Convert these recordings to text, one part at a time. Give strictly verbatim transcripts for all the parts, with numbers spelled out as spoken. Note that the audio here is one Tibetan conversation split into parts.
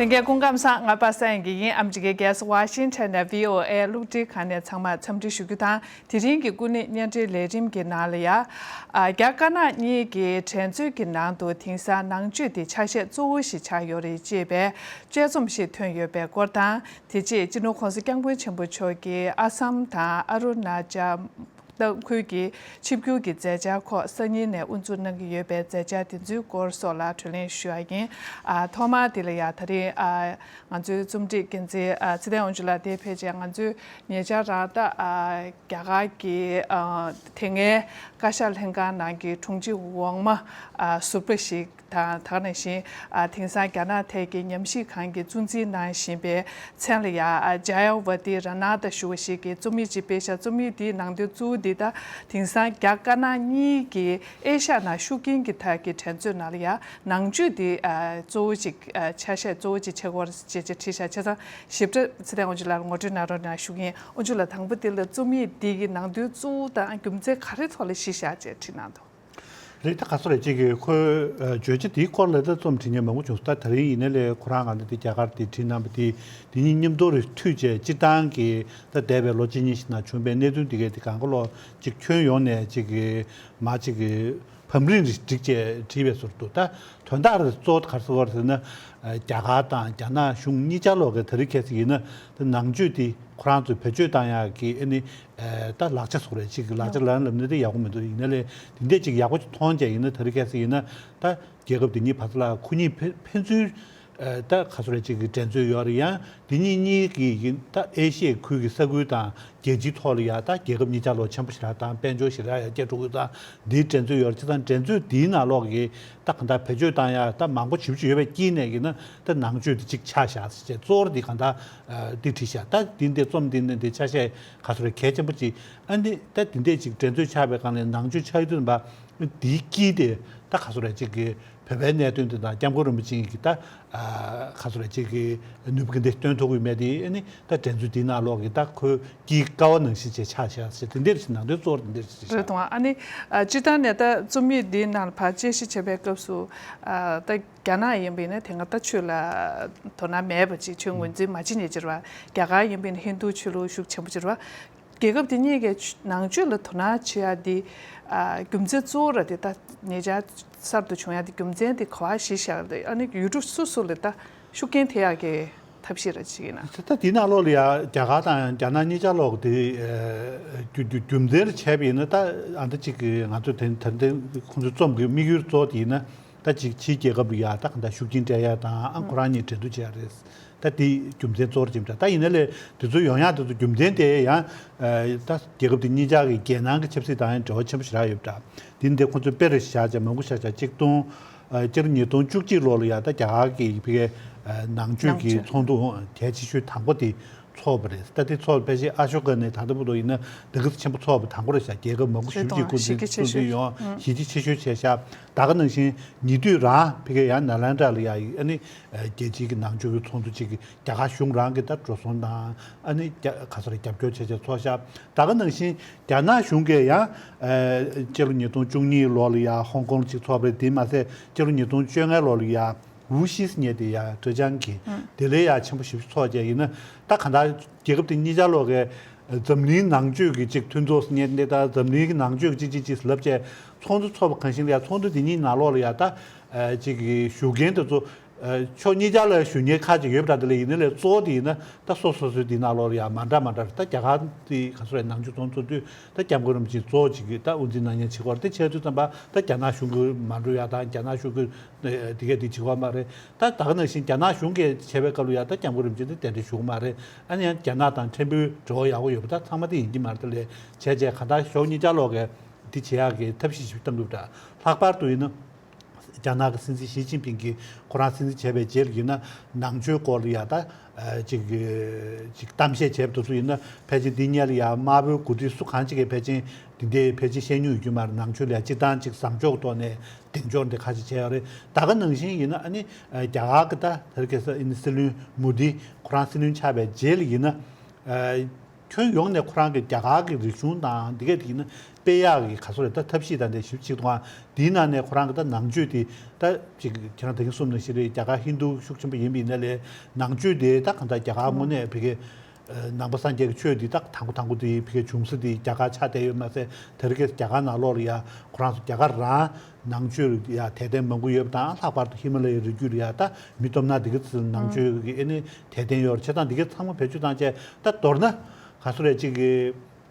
ལྷན་རྒྱས་སྐུ་ཁམས་བཟང་། ང་པ་སངས་དབྱངས་སྐྱིད་ཡིན། ཨ་མི་རི་ཀའི་རྒྱལ་ས་ཝ་ཤིང་ཊོན་ནས་བྷི་ཨོ་ཨེ་རླུང་འཕྲིན་ཁང་ནས་ཚང་མར་འཚམས་འདྲི་ཞུ་རྒྱུ་དང་། དེ་རིང་གི་སྐུ་ཉིད་བརྙན་འཕྲིན་ལས་རིམ་གྱི་ནང་ལ་ཡ། ཨ། རྒྱ་དཀར་ནག་གཉིས་ཀྱི་འགྲན་རྩོད་ཀྱི་ནང་དུ་དེང་སང་ནང་ཆོས་དེ་ཆ་ཤས་གཙོ་བོ་ཞིག་ཆགས་ཡོད་རེད་ཅེས་པའི་དཔྱད་རྩོམ་ཞིག་ཐོན་ཡོད་པའི་སྐོར་དང་། དེ་རྗེས་སྤྱི་ནོར་༸གོང་ས་༸སྐྱབས་མགོན་ཆེན་པོ་མཆོག་གིས་ཨ་སམ་དང་ཨ་རུ་ན་ཅལ་ཁུལ་གྱི་ཆིབས་བསྒྱུར་གྱི་མཛད་འཆར་ཁག་སང་ཉིན་ནས་དབུ་འཛུགས་གནང་གི་ཡོད་པའི་མཛད་འཆར་དེ་ཚོའི་སྐོར་སོགས་ལ་དྲི་ལན་ཞུ་ཡ་ཡིན། ཨ། ཐོག་མར་དེ་ལ་ཡ་ད་རེས། ཨ། ང་ཚོའི་རྩོམ་སྒྲིག་འགན་འཛིན། ཨ། ཚེ་བརྟན་དབང་ཕྱུག་ལགས་དེ་ཕལ་ཆེར་ང་ཚོའི་ཉེ་ཆར་རང་ད། ཨ། རྒྱ་གར་གྱི། ཨ། དེ་སྔའི་བཀའ་ཤག་ལྷན་ཁང་ནང་གི་དྲུང་ཆེ་འོག་མ། ཨ། ཟུར་པ་ཞིག་དང་། ད་ག་ནང་བཞིན། ཨ། དེང་སང་རྒྱ་ནག་ཐད་ཀྱི་ཉམས་ཞིབ་ཁང་གི་གཙོ་འཛིན་གནང་བཞིན་པའི་མཚན་ལ་ཡ། ཨ། ཇ་ཡ་ཝ་ཏི་ར་ནཱ་ཐ་ཞུ་བ་ཞིག་གིས་རྩོམ་ཡིག་ཅིག་སྤེལ་ཤག་རྩོམ་ཡིག་དེའི་ནང་དོན་གཙོ་བོ་འདི་ད་དེང་སང་རྒྱ་དཀར་ནག་གཉིས་ཀྱི་ཨེ་ཤ་ཡ་ནང་ཤུགས་རྐྱེན་གྱི་ཐད་ཀྱི་འགྲན་རྩོད་ནང་ལ་ཡ། ནང་ཆོས་དེ། ཨ། གཙོ་བོ་ཅིག་ཨ། ཆ་ཤས་གཙོ་བོ་ཅིག་ཆགས་ཀྱི་ཡོད་རེད་ཅེས་བྱས་བྲིས་ཤག་བྱས་ཙང་ཞིབ་ཕྲ་ཚེ་བརྟན་དབང་ཕྱུག་ལགས་ལ་ངོ་སྤྲོད་གནང་རོགས་གནང་ཞུ་གི་ཡིན། དབང་ཕྱུག་ལགས། དང་པོ་དེ་ལ་རྩོམ་ཡིག་འདི་གི་ནང་དོན་གཙོ་བོ་དང་རྒྱུ་མཚན་ག་རེ་ཐོག་ལ་གཞི་བཞག་ཅེས་བྲིས་གནང་འདུག་རེད། ད་ག་ཚོད་རེད། ཅིག་གི་ཁོའི། ཨ། བརྗོད་བྱ་དེའི་སྐོར་ལ་ད་རྩོམ་བྲིས་མཁན་མང་པོ་བྱུང་སོང་། ད་དེ་རིང་ཡིན་ནའི་ལས་ཁོ་རང་ང་ཚོ་དེ་རྒྱ་གར་དེ་བྲིས་གནང་བ་དེ་དེ་གཉིས་མཉམ་དུ་རེ་མཐུད་བྱས་སྤྱིར་བཏང་གི་ད་འདས་པའི་ལོ་གཅིག་གཉིས་ཤིག་ནང་བྱུང་བའི་གནད་དོན་དེ་གའི་དེ་གང་ག་ལོ་ཅིག་ཁྱོན་ཡོངས་ནས་ཅིག་གི་མ་ཅིག་གི་བམ་རིམ་རེ་བསྒྲིགས་བྱས་བྲིས་པའི་ཟུར་དུ། ད་དོན་དག་རེ་གཙོ་བོ་ག་རེ་ཟེར་བ་རེད་ཟེར་ན། རྒྱ་གར་དང་རྒྱ་ནག་གཞུང་གཉིས་ཆ་ལོག་གི་དེ་རིང་ཁ་སང་ཡིན་ན་ད་ནང་ཆོས་དེ་ཁོ་རང་ཚོས་བེད་སྤྱོད་བཏང་ཡག་གི་ཨ་ནི། ཨ། ད་ལག་ཆ་བཟོ་རེད། ཅིག་གི་ལག་ཆ་ལབ་ན་ལབ་ན་དེ་ཡག་པོ་མི་འདུག་ཡིན་ན་ལས་དེ་འདྲས་ཅིག་ཡག་པོ་ཅིག་མཐོང་བྱས་ཡིན་ན། དེ་རིང་ཁ་སང་ཡིན་ན་ད་རྒྱལ་ཁབ་དེ་གཉིས་བར་ལ་ཁོ་གཉིས་ཕན་ཕན་ཚུན། ཨ། ད་ག་ཚོད་རེད། ཅིག་གི་འགྲན་རྩོད་ཡོད་རེད། ཡང་དེ་གཉིས་གཉིས་ཀྱི་ཡིན་ད་ཨེ་ཤི་ཡའི་ཁུལ་གྱི་ས་ཁུལ་དང་རྒྱལ་སྤྱིའི་ཐོག་ལ་ཡ་ད་རྒྱལ་ཁབ་གཉིས་ཆ་ལོག་ཆེན་པོ་ཞེ་དྲག་དང་དཔལ་འབྱོར་ཞེ་དྲག་ཡ་སྐྱེ་འགྲོ་གི་དང་འདིའི་འགྲན་རྩོད་ཡོད་རེད། བྱས་ཙང་འགྲན་རྩོད་འདིའི་ནང་ལོགས་ཀྱི་ད་གང་ལྟར་བེད་སྤྱོད་བཏང་ཡ་ད་མང་པོ་ཞེ་པོ་ཅིག་ཡོད་པའི་དཀྱིལ་ནས་ཡིན་ན། ད་ནང་ཆོས་འདི་གཅིག་ཆགས་བཞག་ཟེར་བྱས་གཙོ་བོར་འདི་གང་ལྟར་འདི་བྲིས་བཞག་ད་འདི་འདི་རྩོམ་འདི་ནི་འདི་ཆ་ཤས་ག་ཚོད་རེད། གལ་ཆེན་པོ་ཅིག་ཨ་འདི་ད་འདི་འདྲས་ཅིག་འགྲན་རྩོད་ཆགས་པའི་སྒང་ནས་ནང་ཆོས་ཆགས་ཡུལ་དུ་ཡིན་པ། འདིའི་དཀྱིལ་དེ་ད་ག་ཚོད་རེད། ཅིག་གི་བོད་པའི་གནད་དོན་དེ་དང་སྐྱབས་མགོན་རིན་པོ་ཆེ་གི་ད་ཨ་ག་ཚོད་རེད། ཅིག་གི་ནུས་པ་གི་འདི་སྟོན་ཐུབ་ཀྱི་མེད་དེ། ཨ་ནི་ད་འགྲན་རྩོད་འདིའི་ནང་ལོགས་ཀྱི་ད་ཁོའི་དཀྱིལ་ཀ་བ་ནང་བཞིན་བྱས་ཆགས་བཞག་ཟེར། དེ་འདྲས་ནང་དོན་གཙོ་བོ་དེ་འདྲས་ཞིག་རེད་བྱུང་། ཨ་ནི་ཨ་སྤྱིར་བཏང་ནས་ད་རྩོམ་ཡིག་འདིའི་ནང་ལ་ཕར་དཔྱད་ཞིབ་བྱེད་པའི་སྐབས་སུ། ཨ་ད་རྒྱ་ནག་ཡིན་པ་ཡིན་ན་དེ་སྔ་ད་ཆོས་ལ་དོ་སྣང་མེད་པ་ཅིག་ཆོས་ངོས་འཛིན་མ་བྱེད་མཁན་ཅིག་རེད་བ། རྒྱ་གར་ཡིན་པ་ཡིན་ན་ཧིན་རྡུ་ཆོས་ལུགས་ཤུགས་ཆེན་པོ་ཅིག་རེད་བ། རྒྱལ་ཁབ་དེ་གཉིས་ཀའི་ཆོས་ནང་ཆོས་ལ་དོ་སྣང་བྱེད་ཡ་དེ། ཨ་རྒྱུ་མཚན་གཙོ་བོ་ར་དེ་ད་ཉེ་ཆར་གསར་དུ་བྱུང་ཡ་དེ་རྒྱུ་མཚན་དེ་ག་བ་གཞི་བཞག་རེད། ཨ་ནི་ཡུལ་གྲུ་སོ་སོ་ལ་ད་ཤུགས་རྐྱེན་ཐེབས་ཡག་གི་ཐབས་ཤེས་ར་བྱེད་ཀྱི་ན། ད་དེའི་ནང་ལོགས་ལ་ཡ་རྒྱ་གར་དང་རྒྱ་ནག་གཉིས་ཆ་ལོག་དེ་རྒྱུ་རྒྱུ་རྒྱུ་མཚན་ར་བྱས་པ་ཡིན་ན། ད་ཨ་ད་ཅིག་གི་ང་ཚོ་དེ་ད་ལྟ་ཁོང་ཚོའི་རྩོམ་གྱི་དམིགས་ཡུལ་གཙོ་བོ་དེ་ཡིན་ན། ད་ཅིག་ཕྱིའི་རྒྱལ་ཁབ་ལ་ཡ་ད་གང་ལྟར་ཤུགས་རྐྱེན་སྤྲད་ཡ་དང་། ཨ་ཁོ་རང་གཉིས་འགྲན་བསྡུར་བྱེད་ཡ་རེད། ད་དེ་རྒྱུ་མཚན་གཙོ་བོར་བྱེད་པ་འདྲ། ད་ཡིན་ན་ལས་དེ་ཚོ་ཡོང་ཡག་དེ་ཚོ་རྒྱུ་མཚན་དེ་ཡང་ཨ་ད་རྒྱལ་ཁབ་དེ་གཉིས་ཆ་གི་རྒྱལ་ནང་གི་ཆབ་སྲིད་དང་ཡང་འབྲེལ་བ་ཆེན་པོ་ཞེ་དྲག་ཡོད་པ་འདྲ། དེ་ནི་དེ་ཁོ་ཚོས་དཔེ་རེ་བཞག་བྱས་མང་པོ་བཞག་བྱས། གཅིག་སྟོང་ཨ་སྤྱི་ལོ་ཉིས་སྟོང་བཅུ་གཅིག་ལོ་ལ་ཡ་ད་རྒྱ་གར་གྱི་ཕ་གིའི་ཨ་ནང་ཆོས་ནང་ཀྱི་ཆོས་ཚོགས་འདུ་གལ་ཆེ་ཤོས་དང་པོ་དེ་ཚོགས་པ་རེད། ད་དེ་ཚོགས་ཕལ་ཆེར་ཨ་ཤོ་ཀ་ནས་ད་ལྟ་བར་དུ་ཡིན་ན་དེ་ག་ཚོད་ཆེན་པོ་ཚོགས་པ་དང་པོ་རེད་ཤག་རྒྱལ་ཁབ་མང་པོ་ཞེ་པོ་ཅིག་སྐུ་མདུན་སྐུ་མདུན་ཡོང་གཞི་རྒྱ་ཆེ་ཤོས་བྱས་ཤག་ད་ག་ནང་བཞིན་ཉེ་དུས་རང་ཕ་གིའི་ཡང་ནཱ་ལེནྡྲ་ལ་ཡ་ཨ་ནི་ཨ་རྒྱལ་སྤྱིའི་གི་ནང་ཆོས་ཀྱི་ཚོགས་འདུ་ཅིག་རྒྱ་གར་གཞུང་རང་གིས་ད་འགྲོ་སོང་དང་ཨ་ནི་རྒྱ་ག་ཚོད་རེད་རྒྱབ་སྐྱོར་བྱས་བྱས་ཚོགས་ཤག་ད་ག་ནང་བཞིན་རྒྱ་ནག་གཞུང་གིས་ཡང་ཨ་སྤྱི་ལོ་ཉིས་སྟོང་བཅུ་གཉིས་ལོ་ལ་ཡ་ཧོང་ཀོང་ཅིག་ཚོགས་པ་རེད། དེ་མ་ཟད་སྤྱི་ལོ་ཉིས་སྟོང་བཅོ་ལྔ་ལོ་ལ་ཡ་ཝུ་ཤི་ཟེར་མཁན་དེ་ཡ་ཀྲེ་ཅང་གི་ཨང་དེ་ལ་ཡ་ཆེན་པོ་ཞེ་པོ་ཅིག་ཚོགས་བྱས་ཡིན་ན། ད་གང་ལྟར་རྒྱལ་ཁབ་དེ་གཉིས་ཆ་ལོག་གི་འཛམ་གླིང་ནང་ཆོས་ཀྱི་ཅིག་མཐུན་ཚོགས་ཟེར་མཁན་དེ། ད་འཛམ་གླིང་གི་ནང་ཆོས་ཀྱི་ཅིག་ཅིག་ཅིག་ལབ་བྱས་ཚོགས་འདུ་ཚོགས་པ་གང་ཞིག་ལ་ཡ་ཚོགས་འདུ་དེ་གཉིས་ནང་ལོགས་ལ་ཡ་ད་ཨ་ཅིག་གི་ཞུ་མཁན་དེ་ཚོ། ཨ་ཕྱོགས་གཉིས་ཆ་ལ་ཞུ་མཁན་ཁག་ཅིག་ཡོད་པ་འདྲ། དེ་ལ་ཡིན་ན་ལས་གཙོ་བོ་དེ་ཡིན་ན་ད་སོ་སོ་སོའི་དེ་ནང་ལོགས་ལ་ཡ་མ་འདྲ་མ་འདྲ་རེད། ད་རྒྱ་གར་དེ་ག་ཚོད་རེད། ནང་ཆོས་ཚོགས་འདུ་ཚོགས་དུས་ད་སྐྱབས་མགོན་རིན་པོ་ཆེ་གཙོ་བོ་ཅིག་གིས་ད་དབུ་འཛིན་གནང་མཁན་བྱེད་ཀྱི་ཡོད་རེད། དེ་བྱས་དུས་ཙམ་པ་ད་རྒྱ་ནག་གཞུང་གིས་མ་འགྲོ་ཡ་དང་། རྒྱ་ནག་གཞུང་གིས་དེ་གས་དེ་བྱེད་ཀྱི་ཡོད་མ་རེད། ད་ད་ག་ནང་བཞིན་རྒྱ་ནག་གཞུང་གིས་བྱས་པའི་སྐབས་ལ་ཡ་ད་སྐྱབས་མགོན་རིན་པོ་ཆེ་དེ་གདན་འདྲེན་ཞུ་གི་མ་རེད། ཨ་ནི་ཡང་རྒྱ་ནག་དང་ཕྲན་བུའི་འབྲེལ་བ་ཡག་པོ་ཡོད་པ་ད་ཚང་མ་དེ་ཡིན་གྱི་མ་རེད། དེ་ལས་བྱས་བྱས་གང་ལྟར་ཕྱོགས་གཉིས་ཆ་ལོག་གིས་དེ་བྱེད་ཡག་གི་ཐབས་ཤེས་ཞིག་བཏང་དགོས་པ་འདྲ། ལྷག་པར་དུ་ཡིན་ན། རྒྱ་ནག་གི་སྲིད་འཛིན་ཞི་ཅིན་ཕིང་གིས་ཁོ་རང་སྲིད་འཛིན་བྱས་པའི་རྗེས་ལ་ཡིན་ན། ནང་ཆོས་སྐོར་ལ་ཡ་ད་ཨ་ཅིག་ཅིག་གཏམ་བཤད་བྱས་པ་དེ་ཚོ་ཡིན་ན། ཕལ་ཆེར་འདི་སྔོན་ལ་ཡ་དམར་པོའི་འགོ་ཁྲིད་སུ་གང་ཅིག་གིས་ཕལ་ཆེར་འདི་འདྲའི་ཕལ་ཆེར་བཤད་མྱོང་ཡོད་རྒྱུ་མ་རེད། ནང་ཆོས་ལ་ཡ་སྤྱིར་བཏང་ཅིག་བཟང་ཕྱོགས་ཐོག་ནས་གདེང་འཇོག་འདི་ཁ་ཤས་བྱས་ཡོད་རེད། ད་ག་ནང་བཞིན་ཡིན་ན་ཨ་ནི་ཨ་རྒྱ་གར་གི་ད་དེ་རིང་ཁ་སང་ཨ་ནི་སྲིད་བློན་མོ་དི་ཁོ་རང་སྲིད་བློན་ཆགས་པའི་རྗེས་ལ་ཡིན་ན། ཨ། ཁྱོན་ཡོངས་ནས་ཁོ་རང་གི་རྒྱ་གར་གྱི་རིག་གཞུང་དང་འདི་གས་དེ་ཡིན་ན་སྤེལ་ཡག་གི་ག་ཚོད་རེད། ད་ཐབས་ཤེས་དང་དེ་ཞིབ་ཅིག་གཏོང་ཨ། དེའི་ནང་ནས་ཁོ་རང་གི་ད་ནང་ཆོས་དེ་ད་ཅིག་ཁྱེད་རང་ད་གིན་གསུངས་ནང་བཞིན་རེད། རྒྱ་གར་ཧིན་རྡུ་ཤུགས་ཆེན་པོ་ཡིན་པ་ཡིན་ན་ལས་ནང་ཆོས་དེ་ད་གང་ལྟར་རྒྱ་གར་དངོས་གནས་བི་གའི་ནང་པ་སངས་རྒྱས་ཀྱི་ཆོས་འདི་དག་དང་པོ་དང་པོ་དེ་བི་གའི་བྱུང་ས་དེ་རྒྱ་གར་ཆགས་བསྡད་ཡོད་མ་ཟད། དེ་རིང་ཁ་སང་རྒྱ་གར་ནང་ལོགས་ལ་ཡ་ཁོ་རང་ཚོ་རྒྱ་གར་རང་ནང་ཆོས་ལ་ཡ་དད་ལྡན་མང་པོ་ཡོད་པ་དང་། ལྷག་པར་དུ་ཧི་མ་ལ་ཡའི་རི་རྒྱུད་ལ་ཡ་ད་མི་སྟོབས་ན་འདི་ག་ཚོ་ནང་ཆོས་ཀྱི་ཨེ་ནི་དད་ལྡན་ཡོད་རེད། བྱས་ཙང་འདི་ག་ཚང་མ་བེད་སྤྱོད་བཏང་བྱས་ད་མདོར་ན་ག་ཚོད་རེད། ཅིག་གི་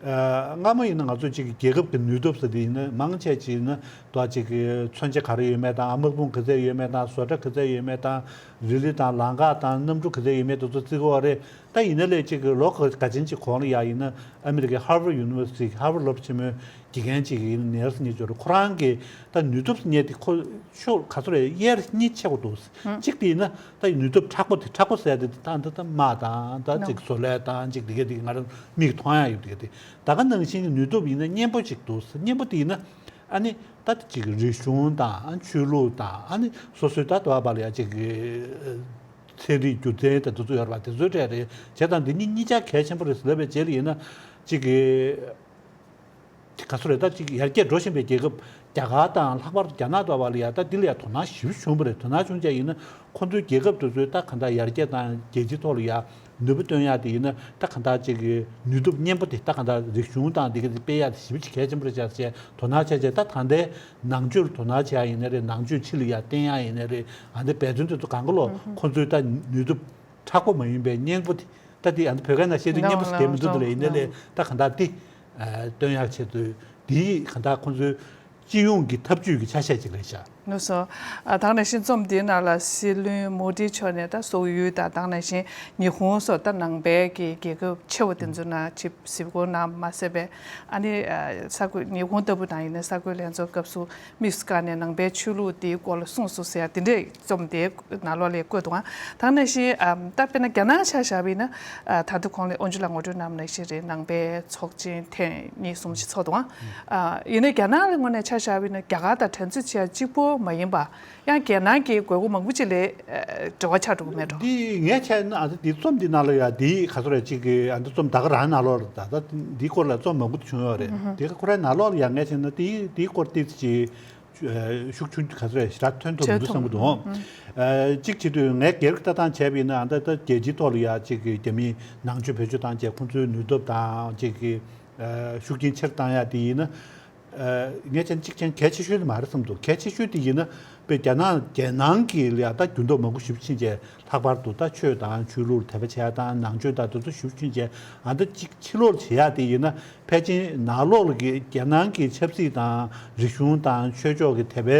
སྔ་མོ་ཡིན་ན་ང་ཚོ་ཅིག་གི་རྒྱལ་ཁབ་ཀྱི་ནུས་སྟོབས་ཟེར་དེ་ཡིན་ན་མང་ཆེ་ཅིག་ཡིན་ན་ད་ཅིག་གི་མཚོན་ཆ་ག་རེ་ཡོད་མེད་དང་། དམག་དཔུང་ག་ཚད་ཡོད་མེད་དང་། བཟོ་གྲྭ་ག་ཚད་ཡོད་མེད་དང་། རི་ལི་དང་ལམ་ཁ་དང་གནམ་གྲུ་ག་ཚད་ཡོད་མེད་དེ་ཚོ་བརྩི་གི་ཡོད་རེད། ད་ཡིན་ན་ལས་ཅིག་ལོ་ག་ག་ཚོད་ཅིག་གོང་ལ་ཡ་ཡིན་ན་ཨ་མི་རི་ཀའི་Harvard University Harvard སློབ་ཆེན་མོའི་དགེ་རྒན་ཅིག་ཡིན་ན་ནེལ་སི་ཉེ་ཅོ་རེད། ཁོ་རང་གི་ད་ནུས་སྟོབས་ཉེ་དེ་ཁོ་ཕྱོགས་ག་ཚོད་རེད། དབྱེ་གཉིས་ཕྱེ་དགོས་འདུག། གཅིག་དེ་ཡིན་ན་ད་ནུས་སྟོབས་མཁྲེགས་པོ་དེ། མཁྲེགས་པོ་ཟེར་དེ་ད་ད་ད་དམག་དང་ད་ཅིག་བཟོ་ལས་དང་ཅིག་དེ་ག་དེ་ག་ང་རང་མིག་མཐོང་ཡ་ཡོད། དེ་ག་དེ་ད་ག་ནང་བཞིན་གྱི་ནུས་སྟོབས་ཡིན་ན་སྙན་པོ་ཅིག་འདུག། སྙན་པོ་དེ་ཡིན་ན་ཨ་ནི་ད་ཅིག་རིག་གཞུང་དང་ཆོས་ལུགས་དང་ཨ་ནི་སོ་སོའི་ད་དོ་བ་ལ་ཡ་ཅིག་ཚན་རིག་སྒྱུ་རྩལ་དང་དེ་ཚོ་ཡོད་རེད་པ། དེ་ཚོའི་གྲས་རེད། བྱས་ཙང་འདི་གཉིས་གཉིས་ཆ་གལ་ཆེན་པོ་རེད་ཟེར་ལབ་པའི་རྗེས་ལ་ཡིན་ན་ཅིག་གི་ག་ཚོད་རེད། ད་ཅིག་ཡར་རྒྱས་འགྲོ་བཞིན་པའི་རྒྱལ་ཁབ་རྒྱ་གར་དང་ལྷག་པར་དུ་རྒྱ་ནག་དོ་བ་ལ་ཡ་ད་འདི་ལ་ཡ་དོ་སྣང་ཞེ་པོ་བྱུང་བ་རེད། དོ་སྣང་བྱུང་བྱས་ཡིན་ན་ཁོང་ཚོའི་རྒྱལ་ཁབ་དེ་ཚོའི་ད་གང་ལྟར་ཡར་རྒྱས་དང་རྒྱལ་སྤྱིའི་ཐོག་ལ་ཡ་ནུས་པ་བཏོན་ཡག་དེ་ཡིན་ན་ད་གང་ལྟར་ཅིག་གི་ནུས་སྟོབས་སྙན་པོ་དེ་ད་གང་ལྟར་རིག་གཞུང་དང་འདི་ག་དེ་སྤེལ་ཡག་དེ་ཞེ་པོ་ཅིག་གལ་ཆེན་པོ་རེད་ཤག་ཅེས་དོ་སྣང་བྱས་བྱས། ད་ད་ལྟའི་ནང་ཆོས་ལ་དོ་སྣང་བྱེད་ཡག་ཡིན་ན་རེད། ནང་ཆོས་ཕྱི་ལ་ཡ་བསྟན་ཡག་ཡིན་ན་རེད། ཨ་འདི་འབད་བརྩོན་དེ་ཚོ་གང་ག་ལོ་ཁོང་ཚོའི་ད་ནུས་སྟོབས་མཁྲེགས་པོ་མ་ཡིན་པའི་སྙན་པོ་དེ། ད་དེ་ཨ་ནི་བོད་སྐད་ནང་བཤད་དུས་སྙན་པོ་ཟེར་མི་འདུག་དེ་ལ་ཡིན་ནའི་ལས་ད་གང་ལྟར་དེ་སྟོན་ཡག་ཆེད་དུ་དེའི་གང་ལྟར་ཁོང་ཚོའི་སྤྱི་ཡོངས་ཀྱི་འཐབ་ཇུས་ཀྱི་ཆ་ཤས་ཅིག་རེད་ཤག། ལགས་སོ། ཨ་ད་ག་ནང་བཞིན་རྩོམ་འདིའི་ནང་ལ་སྲིད་བློན་མོ་དྷི་མཆོག་ནས་ད་སོག་ཡུལ་དང་ད་ག་ནང་བཞིན་ཉི་ཧོང་སོགས་ད་ནང་པའི་གི་རྒྱལ་ཁབ་ཆེ་བ་དེ་ཚོ་ནང་ཆིབས་གཟིགས་སྐོར་གནང་མ་ཟད་པའི་ཨ་ནི་ས་བགོས་ཉི་ཧོང་ལྟ་བུ་དང་ཡིན་ན་ས་བགོས་ལྷན་ཚོགས་སྐབས་སུ་དམིགས་སུ་བཀར་ནས་ནང་པའི་ཆོས་ལུགས་དེའི་སྐོར་ལ་གསུངས་སོང་ཟེར་ཡ་དེ་འདྲའི་རྩོམ་དེའི་ནང་ལོགས་ལ་བཀོད་འདུག་ཨང་། ད་ག་ནང་བཞིན་ཨམ་ད་དཔེར་ན་རྒྱ་ནག་ཆ་བཞག་པ་ཡིན་ན་ཨ་ད་དུང་གོང་ལ་དབོན་ཇི་ལགས་ངོ་སྤྲོད་གནང་བ་ནང་བཞིན་རེད། ནང་པའི་ཚོགས་ཆེན་ཐེངས་གཉིས་གསུམ་ཞིག་ཚོགས་འདུག་ཨང་། ཨ་ཡིན་ན་རྒྱ་ནག་ལ་དངོས་གནས་ཆ་བཞག་པ་ཡིན་ན་རྒྱ་གར་དང་འགྲན་རྩོད་བྱེད་ཡ་གཅིག་པོ་མ་ཡིན་པ་ཡང་རྒྱལ་ནང་གི་དགོས་མཁོ་མང་པོ་ཅིག་ལ་ཨ་འབྲེལ་བ་ཆགས་འགྲོ་གི་མེད་འགྲོ། འདི་ངས་བྱས་ན་ཨ་འདི་རྩོམ་འདི་ནང་ལ་ཡ་འདི་ག་ཚོད་རེད། ཅིག་གི་ཨ་འདི་རྩོམ་ད་ག་རང་ནང་ལོགས་ལ་ད་ད་འདིའི་སྐོར་ལ་རྩོམ་མང་པོ་བྱུང་ཡོད་རེད། དེ་ཁོ་རའི་ནང་ལོགས་ལ་ཡ་ངས་བྱས་ན་འདི་འདིའི་སྐོར་ཏོག་ཙམ་ཅིག་ཤུགས་ཆུང་ག་ཚོད་རེད་ཞེ་དྲག་ཐོན་ཐུབ་མི་འདུག་བསམ་གྱི་འདུག། ཨ་གཅིག་བྱེད་དུས་ངས་སྒེར་ལྟ་སྟངས་བྱས་པ་ཡིན་ན་ཨ་ད་ལྟ་རྒྱལ་སྤྱིའི་ཐོག་ལ་ཡ་གཅིག་གི་རྒྱ་མིའི་ནང་ཆོས་བེད་སྤྱོད་བཏང་བྱས་ཁོང་ཚོའི་ནུས་སྟོབས་དང་གཅིག་གི་ཤུགས་རྐྱེན་ཆེར་བཏང་ཡ་དེ་ཡིན་ན། ངས་བྱས་ན་གཅིག་ཅན་གལ་ཆེ་ཤོས་དེ་མ་རེད་བསམ་འདུག། གལ་ཆེ་ཤོས་དེ་ཡིན་ན་དཔེ་རྒྱ་ནག་རྒྱལ་ནང་གི་ལ་ཡ་ད་འགྱུར་ལྡོག་མང་པོ་ཞེ་པོ་ཕྱིན་བྱས། ལྷག་པར་དུ་ད་ཆོས་དང་ཆོས་ལུགས་དད་པ་བྱས་དང་ནང་ཆོས་དང་དེ་ཚོ་ཞེ་པོ་ཕྱིན་བྱས། ཨ་ད་གཅིག་ཕྱི་ལོགས་བྱེད་ཡ་དེ་ཡིན་ན་ཕལ་ཆེར་ནང་ལོགས་ལ་གི་རྒྱལ་ནང་གི་ཆབ་སྲིད་དང་རིག་གཞུང་དང་ཆོས་ཕྱོགས་ཀྱི་དད་པའི་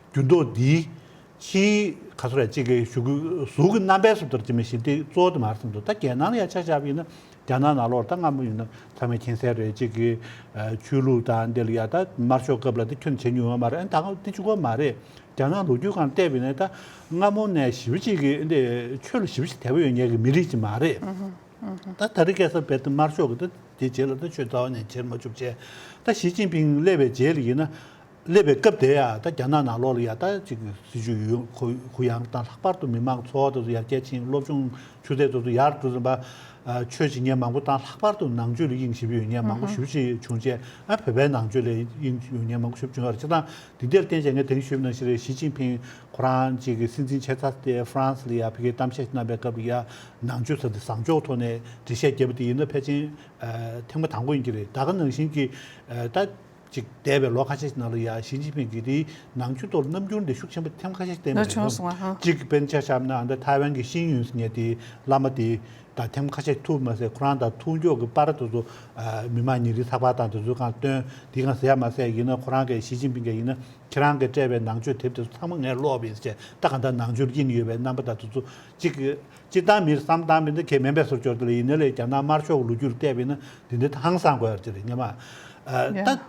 འགྱུར་ལྡོག་འདིའི་ཕྱིའི་ག་ཚོད་རེད་ཅིག་གི་གཞུག་གུ་གཟུགས་ཀྱི་རྣམ་པའི་སུབ་ལྟར་ཅིག་མི་ཤེས་དེ་གཙོ་བོ་དེ་མ་རེད་བསམ་འདུག། ད་རྒྱལ་ནང་ལ་ཡ་ཆ་བཞག་པ་ཡིན་ན་རྒྱ་ནག་ནང་ལོགས་ད་སྔ་མོ་ཡིན་ན་ཚང་མས་མཁྱེན་གསལ་རེད། ཅིག་གི་ཆོས་ལུགས་དང་འདི་ལ་ཡ་ད་དམར་ཤོག་སྐབས་ལ་དེ་ཁྱོན་ནས་བྱེད་མྱོང་བ་མ་རེད། ཨ་ད་ག་དེ་གཅིག་པོ་མ་རེད། རྒྱ་ནག་ལོ་རྒྱུས་སྒང་བལྟས་པ་ཡིན་ན་ད་སྔ་མོ་ནས་ཞེ་པོ་ཅིག་གི་འདི་ཆོས་ལ་ཞེ་པོ་ཅིག་དད་པ་ཡོད་མཁན་གྱི་མི་རིགས་ཅིག་མ་རེད། ད་ད་རེས་ཁ་སང་བལ་ཏེ་དམར་ཤོག་གི་ད་དེ་རྗེས་ལ་ད་ཆོས་རྩ་བ་ནས་བྱེད་མ་བཅུག་བྱས། ད་ཞི་ཅིན་ཕིང་སླེབས་པའི་རྗེས་ལ་ཡིན་ན་སླེབས་པའི་སྐབས་དེ་ཡ་ད་རྒྱ་ནག་ནང་ལོགས་ལ་ཡ་ད་ཅིག་སྲིད་ཇུས་ཡོད་གུ་གུ་ཡངས་དང་ལྷག་པར་དུ་མི་མང་གི་འཚོ་བ་དེ་ཚོ་ཡར་རྒྱས་ཕྱིན། སློབ་སྦྱོང་ཆུ་ཚད་དེ་ཚོ་ཡར་འགྲོ་བཞིན་པ། ཆོས་བྱེད་མཁན་མང་པོ་དང་ལྷག་པར་དུ་ནང་ཆོས་ལ་དབྱིངས་ཞེ་པོ་ཡོད་མཁན་མང་པོ་ཞེ་པོ་ཅིག་བྱུང་རྗེས། ཨ་བོད་པའི་ནང་ཆོས་ལ་དབྱིངས་ཡོད་མཁན་མང་པོ་ཞེ་པོ་བྱུང་ཡོད་རེད། བྱས་ཙང་དེ་འདྲར་བརྟེན་བྱས་ངས་དེ་རིང་ཞུས་པ་ནང་བཞིན་རེད། ཞི་ཅིན་ཕིང་ཁོ་རང་ཅིག་གི་སྲིད་འཛིན་ཆགས་ཚར་ཏེ་ཧྥ་རན་སི་ལ་ཡ་ཕ་གིའི་གཏམ་བཤད་གནང་པའི་སྐབས་ལ་ཡ་ནང་ཆོས་ཟེར་དེ་བཟང་ཕྱོགས་ཐོག་ནས་འགྲེལ་བཤད་བརྒྱབ་པ་དེ་ཡིན་ན་ཕལ་ཆེར་ཐེངས་མ་དང་པོ་ཡིན་གྱི་རེད། ད་ག་ནང་བཞིན་གྱི་ད་ཅིག་འདས་པའི་ལོ་ཁ་ཤས་ཤིག་ནང་ལ་ཡ་ཞི་ཅིན་ཕིང་གིས་དེའི་ནང་ཆོས་ཐོག་ལ་རྣམ་འགྱུར་འདི་ཤུགས་ཆེན་པོ་ཐེངས་ཁ་ཤས་ཤིག་བསྟན་པ་རེད། ཅིག་དཔེར་ན་ཆ་བཞག་ན་ཨ་ད་ཐའེ་ཝན་གྱི་ཤིན་ཡུན་ཟེར་མཁན་དེའི་བླ་མ་དེ་དང་ཐེངས་ཁ་ཤས་ཐུག་མ་ཟད་ཁོ་རང་དང་ཐུག་མགྱོགས་ཀྱི་པར་དེ་ཚོ་མི་མང་ཉིན་རེའི་ཚགས་པར་དང་དེ་ཚོའི་སྒང་བཏོན། དེའི་སྒང་ཟེར་ཡ་མ་ཟད་ཡིན་ན་ཁོ་རང་གིས་ཞི་ཅིན་ཕིང་གིས་ཡིན་ན་ཁྱེད་རང་གིས་སྤྲད་པའི་ནང་ཆོས་དེབ་དེ་ཚོ་ཚང་མ་ངས་ཀློག་པ་ཡིན་ཟེར་བྱས། ད་གང་ལྟར་ནང་ཆོས་ལ་དབྱིངས་ཡོད་པའི་རྣམ་པ་དང་དེ་ཚོ་ཅིག་སྤྱིར་བཏང་མིར་བསམ་བཏང་མི་འདི་གལ་མིན་པའི་བཟོ་བཅོས་དེ་ལ་ཡིན་ནའི་ལས་རྒྱ་ནག་དམར་ཤོག་གི་ལོ་རྒྱུས་ལ་བལྟས་པ་ཡིན་ན་འདི་འདྲ་ཧང་སང་དགོས་ཡ་ཅིག་རེད་སྙམ། ཨ་ད་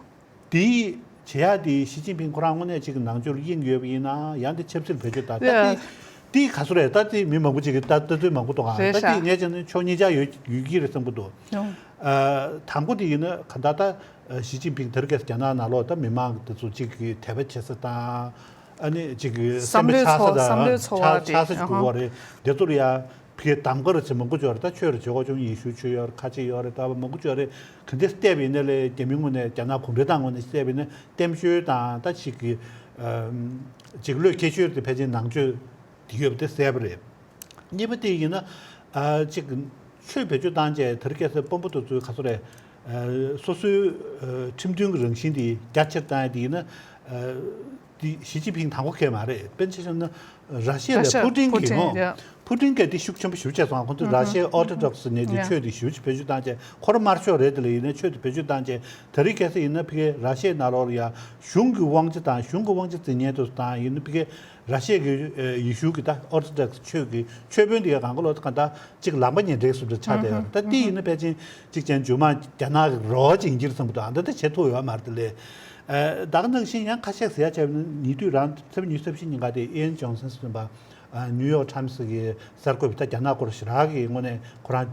དེའི་བྱེད་ཡ་དེ་ཞི་ཅིན་ཕིང་ཁོ་རང་དངོས་གནས་ཅིག་གི་ནང་ཆོས་ལ་དབྱིངས་ཡོད་པ་ཡིན་ན་ཡང་དེ་ཆབ་སྲིད་བེད་སྤྱོད་ད་ད་དེ་དེ་ག་ཚོད་རེད། ད་དེ་མི་མང་པོ་ཅིག་གི་ད་ལྟ་ཚུལ་མང་པོ་འདུག་ག་ད་དེ་ངས་བྱས་ན་ཕྱོགས་གཉིས་ཆ་ཡོད་ཡོད་ཀྱི་རེད་བསམ་གྱི་འདུག། ཨ་དང་པོ་དེ་ཡིན་ན་ག་ད་ད་ཞི་ཅིན་ཕིང་དེ་རིང་ཁ་སང་རྒྱ་ནག་ནང་ལོགས་ད་མི་མང་གི་དེ་ཚོ་ཅིག་གི་དད་པ་བྱེད་ས་དང་། ཨ་ནི་ཅིག་གི་སེམས་པ་ཆགས་ས་དང་བསམ་བློའི་ཚོར་བ་ཆགས་ཆགས་ས་ཅིག་དགོས་པ་རེད། དེ་ཚོ་ལ་ཡ་ ཕ་གིའི་གདམ་ག་རུ་བྱེད་མང་པོ་ཅིག་ཡོད་རེད། ད་ཆོས་རུ་བྱེད་དགོས་བྱུང་། ཡེ་ཤུ་ཆོས་ཡོད་རེད། ཁ་ཆེ་ཡོད་རེད། ད་མང་པོ་ཅིག་ཡོད་རེད། ག་འདྲས་བལྟས་པ་ཡིན་ན་ལས་རྒྱ་མིའི་ངོས་ནས་རྒྱ་ནག་གུང་ཁྲན་ཏང་ངོས་ནས་བལྟས་པ་ཡིན་ན་བསྟན་བཅོས་དང་ད་ཅིག་གི་ཅིག་བློས་འཁེལ་ཤོས་དེ་ཕལ་ཆེར་ནང་ཆོས་དེ་ཡོད་པ་དེ་གསལ་པོ་རེད། གཉིས་པ་དེ་ཡིན་ན། ཨ་ཅིག་ཆོས་བེད་སྤྱོད་བཏང་བྱས་དེ་རིང་ཁ་སང་དཔོན་པོ་དེ་ཚོའི་ག་ཚོད་རེད། ཨ་སོ་སོའི་ཨ་ཁྲིམས་མཐུན་གྱི་རང་བཞིན་དེ་རྒྱ་ཆེར་བཏང་ཡ་དེ་ཡིན་ན། ཨ་དེ་ཞི་ཅིན་ཕིང་དང་པོ་གལ་མ་རེད། དཔེར་ན་ཆ་བཞག་ན་ར་ཤི་ཡ་ར་ཤ་ལ་ཕུ་ཏིན་ཕུ་གྱིས་ཏིན་ཧོ། ཡ། ཕུ་ཏིན་གྱིས་དེ་ཤུགས་ཆེན་པོ་ཞེ་པོ་བྱས་སོང་། ཁོང་ཚོས་ར་ཤི་ཡའི་ཨོ་ཐོ་ཌོག་སི་ནས་དེ་ཡ་ཆོས་དེ་ཞེ་པོ་ཅིག་བེད་སྤྱོད་བཏང་བྱས། ཁོ་རང་དམར་ཤོག་རེད། དེ་ལ་ཡིན་ན་ཆོས་དེ་བེད་སྤྱོད་བཏང་བྱས་དེ་རིང་ཁ་སང་ཡིན་ན་ཕ་གིའི་ར་ཤི་ཡའི་ནང་ལོགས་ལ་ཡ་གཞུང་གི་དབང་ཆ་དང་གཞུང་གི་དབང་ཆ་འཛིན་མཁན་དེ་ཚོ་དང་ཡིན་ན་ཕ་གིའི་ར་ཤི་ཡ་གི་ཨ་ཡེ་ཤུ་གི་ད་ཨོ་ཐོ་ཌོག་སི་ཆོས་ཀྱི་ཆོས་དཔོན་དེ་ག་གང་ག་ལོ་གང་ལྟར་ཅིག་ལམ་པ་ཉེ་འབྲེལ་བཟོ་འདྲ་ཆགས་བསྡད་ཡོད་རེད། ད་དེ་ཡིན་ན་ཕལ་ཆེར་ཅིག་ཅན་རྗེས་མ་རྒྱ་ནག་གི་རོགས་ཅིག་ཡིན་གྱི་རེད་བསམ་གི་འདུག་ཨ་འདི་ད་བྱེད་ཐུབ་ཡོད་མ་རེད། དེ་ལས་ཨ་ད་ག་ནང་བཞིན་ཡང་ཁ་ཤས་ཟེར་ཡ་བྱས་པ་ཡིན་ན་ཉེ་དུས་རང་ཚེས་པ་ཉི་ཤུ་རྩ་བཞི་ཉིན་ཀ་དེ་ཨེན་ཇོན་སན་ཟེར་བ་ནིའུ་ཡོག་ཊའིམ་སི་གི་གསར་འགོད་པ། ད་རྒྱ་ནག་སྐོར་ཞེ་དྲག་གི་ངོས་ནས་ཁོ་རང་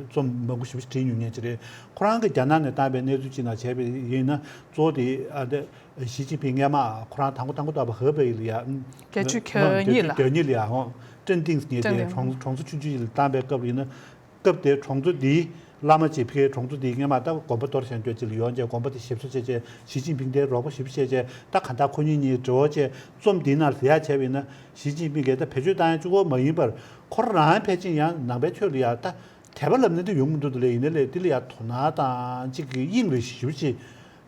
རྩོམ་མང་པོ་ཞེ་པོ་ཞིག་བྲིས་མྱོང་མཁན་ཅིག་རེད། ཁོ་རང་གིས་རྒྱ་ནག་ནས་བཏང་བའི་གནས་ཚུལ་ཅིག་ནང་བྱས་པ་ཡིན་ན་གཙོ་བོ་དེ་ཨ་འདི། ཞི་ཅིན་ཕིང་སྔས་མ་ཁོ་རང་དང་པོ་དང་པོ་ད་བ་ཧེ་པེ་ལ་ཡ། བརྒྱད་ཅུ་གྱ་གཉིས་ལ། བརྒྱད་ཅུ་གྱ་གཉིས་ལ་ཡ་ཧོ། ཀྲེན་ཏིང་ངེས་ཏེ་ཀྲེན་ཏིང་གྲོང་གྲོང་ཚོ་ཆུང་ཆུང་ཞིག་ལ་བཏང་པའི་སྐབས་ལ་ཡིན་ན། སྐབས་དེའི་གྲོང་ཚོ་འདིའི་བླ་མ་ཅིག་ཕ་གིའི་གྲོང་ཚོ་འདིའི་སྔས་མ་ད་དགོན་པ་གཏོར་བཤམས་རྒྱུ་ཅིག་ལ་ཡོང་བྱས་དགོན་པ་དེ་ཞིབ་བཟོ་བྱས་བྱས་ཞི་ཅིན་ཕིང་དེའི་རོགས་པ་ཞིབ་བྱས་བྱས། ད་གང་ལྟར་ཁོ་གཉིས་གཉིས་འབྲེལ་བ་བྱས་རྩོམ་འདིའི་ནང་ཟེར་ཡ་བྱས་པ་ཡིན་ན་ཞི་ཅིན་ཕིང་གིས་ད་བེད་སྤྱོད་བཏང་ཡ་གཅིག་པོ་མ་ཡིན་པར་ཁོ་རང་ཕལ་ཆེར་ཡང་ནང་པའི་ཆོས་ལ་ཡ་ད་དད་པ་ལབ་ན་འདི་ཡོང་མི་འདུག་དེ་ལས་ཡིན་ན་ལས་དེ་ལ་ཡ་དོ་སྣང་དང་ཅིག་གི་དབྱིངས་ལ་ཞིབ་བྱས།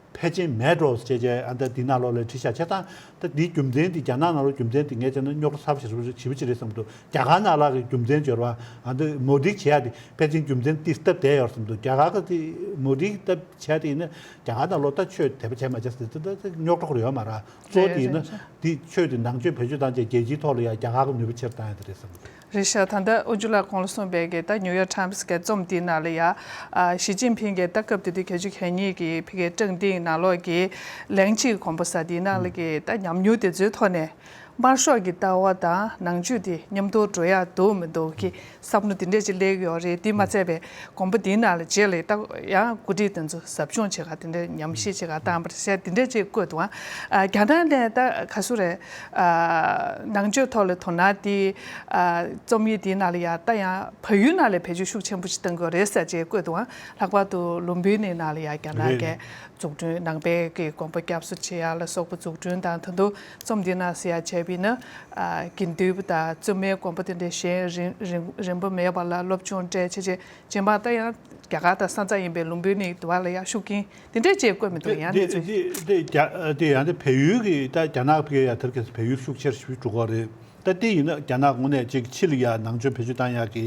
ཕལ་ཆེར་མེད་འགྲོ་ཟེར་བྱས་བྱས་ཨ་ད་འདི་ནང་ལོགས་ལ་བྲིས་ཤག་བྱས་ཙང་ད་འདིའི་རྒྱུ་མཚན་འདི་རྒྱ་ནག་ནང་ལོགས་རྒྱུ་མཚན་འདི་ངས་བྱས་ན་རྙོག་དྲ་ཚ་པོ་ཞེ་པོ་ཞེ་པོ་ཅིག་རེད་བསམ་འདུག་རྒྱ་གར་ནང་ལ་གི་རྒྱུ་མཚན་སྦྱོར་བ་ཨ་ད་མོ་དི་བྱེད་ཡ་དེ་ཕལ་ཆེར་རྒྱུ་མཚན་འདི་སྟབས་བདེ་ཡོད་བསམ་འདུག་རྒྱ་གར་གི་དེ་མོ་དི་སྟབས་བྱས་དེ་ཡིན་ན་རྒྱ་གར་ནང་ལོགས་ད་ཆོས་དད་པ་བྱས་མ་བྱས་ཟེར་ད་ད་རྙོག་དྲ་ཁོ་ར་ཡོད་མ་རེད། གཙོ་བོ་དེ་ཡིན་ན་རེད་རེད། དེ་ཆོས་དེ་ནང་ཆོས་བེད་སྤྱོད་བཏང་བྱས་རྒྱལ་སྤྱིའི་ཐོག་ལ་ཡ་རྒྱ་གར་གི་ནུས་པ་ཆེར་བཏང་ཡ་དེ་རེད་བསམ་འདུག་རེད་ཤག་ད་ལྟ་ཨོ་ཇུ་ལགས་གོང་ལ་གསུངས་པའི་གི་ད་ནིའུ་ཡོག་ཊའིམ་སི་གི་རྩོམ་འདིའི་ནང་ལ་ཡ། ཨ་ཞི་ཅིན་ཕིང་གི་ད་སྐབས་དེ་དུས་བརྒྱད་ཅུ་གྱ་གཉིས་ཀྱི་ཕ་གིའི་ཀྲེང་ཏིང་ནང་ལོགས་ཀྱི་ལན་ཅི་དགོན་པ་ཟེར་དེའི་ནང་ལ་གི་ད་ཉམས་མྱོང་དེ་ཚོའི་ཐོག་ནས་དམར་ཤོག་གི་ལྟ་བ་དང་ནང་ཆོས་དེ་མཉམ་དུ་འགྲོ་ཡ་འདུག་མི་འདུག་གི་བསམ་བློ་དེ་འདྲས་ཅིག་སླེབས་ཡོད་རེད། དེ་མ་ཚད་པའི་དགོན་པ་དེའི་ནང་ལ་རྗེས་ལ་ད་ཡང་འགོ་ཁྲིད་དེ་ཚོ་ཟབ་སྦྱོང་བྱེད་ག་དེ་འདྲས་ཉམས་ཞིབ་བྱེད་ག་བཏང་བ་རེད་ཟེར་དེ་འདྲས་ཅིག་བཀོད་འདུག་ཨ་རྒྱ་ནག་ནས་ད་ག་ཚོད་རེད། ཨ་ནང་ཆོས་ཐོག་ལ་དོ་སྣང་དེ་ཨ་རྩོམ་ཡིག་དེའི་ནང་ལ་ཡ་ད་ཡང་བལ་ཡུལ་ནང་ལ་བེད་སྤྱོད་ཤུགས་ཆེན་པོ་ཞིག་གཏང་གི་ཡོད་རེད་ཟེར་ཅིག་བཀོད་འདུག་ཨ་ལྷག་པར་དུ་ལུམ་བི་ནི་ནང་ལ་ཡ་རྒྱ་ནག་གི་རེད། འཛུགས་སྐྲུན་ནང་པའི་གི་དགོན་པ་བསྐྱར་གསོ་བྱེད་ཡ་ལ་སོགས་པ་འཛུགས་སྐྲུན་དང་ད་དུང་རྩོམ་འདི་ནང་ཟེར་ཡ་བྱས་པ་ཡིན་ན་ཨ་དགེ་འདུན་པ་དང་བཙུན་མའི་དགོན་པ་དེ་འདྲའི་གཞན་རིན་རིན་རིན་པ་མེད་པ་ལ་སློབ་སྦྱོང་སྤྲད་བྱས་བྱས་རྗེས་མ་ད་ཡང་རྒྱ་གར་དང་ས་མཚམས་ཡིན་པའི་ལུམ་བི་ནི་དུ་བ་ལ་ཡང་ཤུགས་རྐྱེན་དེ་འདྲས་བྱས་བཀོད་མི་འདུག་ཡང་གནས་ཚུལ། དེ་དེ་དེ་རྒྱ་དེ་ཡང་དེ་བལ་ཡུལ་གི་ད་རྒྱ་ནག་ཕ་གི་ཡ་དེར་གས་བལ་ཡུལ་ཤུགས་ཆེར་ཞིག་འགྲོ་གི་རེད། ད་དེ་ཡིན་ན་རྒྱ་ནག་ངོས་ནས་ཅིག་ཕྱི་ལ་ཡ་ནང་ཆོས་བེད་སྤྱོད་བཏང་ཡག་གི་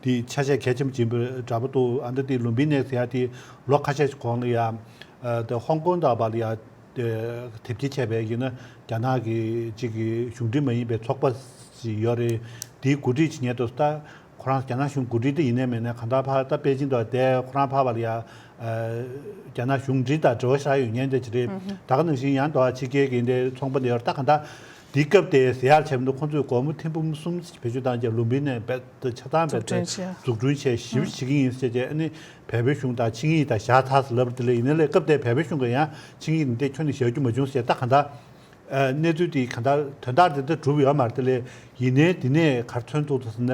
དེ་ཆ་ཤས་གལ་ཆེན་པོ་ཡིན་པ་འདྲ་པོ་འདུག་ཨ་ད་དེ་ལུམ་བི་ནི་ཟེར་ཡ་དེ་ལོ་ཁ་ཤས་ཤིག་གོང་ལ་ཡ་ཨ་དེ་ཧོང་ཀོང་དང་བར་ལ་ཡ་དེ་དེབ་སྐྱེལ་བྱས་པའི་ཡིན་ན་རྒྱ་ནག་གི་ཅིག་གི་གཞུང་འབྲེལ་མ་ཡིན་པའི་ཚོགས་པ་ཞིག་ཡོད་རེད། དེའི་འགོ་ཁྲིད་བྱེད་མཁན་དེ་ད་ཁོ་རང་རྒྱ་ནག་གཞུང་འགོ་ཁྲིད་དེ་ཡིན་ནའི་མིན་ནའི་གང་ལྟར་ཕར་ད་པེ་ཅིང་དུ་བསྡད། ཁོ་རང་ཕར་བ་ལ་ཡ་རྒྱ་ནག་གཞུང་འབྲེལ་དང་འབྲེལ་བ་ཞེ་དྲག་ཡོད་མཁན་དེ་ཅིག་རེད། ད་ག་ནང་བཞིན་ཡང་དུ་ཕྱི་རྒྱལ་གྱི་འདི་ཚོང་པ་འདི་ཡོད་རེད། ད་གང་ལྟར་དེའི་སྐབས་དེ་ཟེར་ཡག་བྱས་མི་འདུག་ཁོང་ཚོས་སྒོར་མོ་ཐེར་འབུམ་གསུམ་བེད་སྤྱོད་བཏང་རྗེས་ལུམ་བི་ནི་རྦད་དེ་ཆ་ཚང་རྦད་དེ་འཛུགས་སྐྲུན་བྱས་འཛུགས་སྐྲུན་བྱས་ཞིབ་བྱེད་ཀྱི་ཡིན་ཟེར་བྱས། ཨ་ནི་བལ་པོའི་གཞུང་དང་ཆིངས་ཡིག་དང་བཞག་ཚར་ཟེར་ལབ་རེད། དེ་ལས་ཡིན་ན་ལས་སྐབས་དེ་བལ་པོའི་གཞུང་གིས་ཡང་ཆིངས་ཡིག་འདི་ཁྱོན་ནས་བཞག་རྒྱུ་མ་བྱུང་ཟེར། ད་གང་ལྟར་ཨ་གནས་ཚུལ་དེ་གང་ལྟར་དོན་དག་དེ་ལྟར་གྲུབ་ཡོད་མ་རེད། དེ་ལས་ཡིན་ནའི་དེ་ནས་ག་རེ་ཐོན་ཐུབ་འདུག་ཟེར་ན།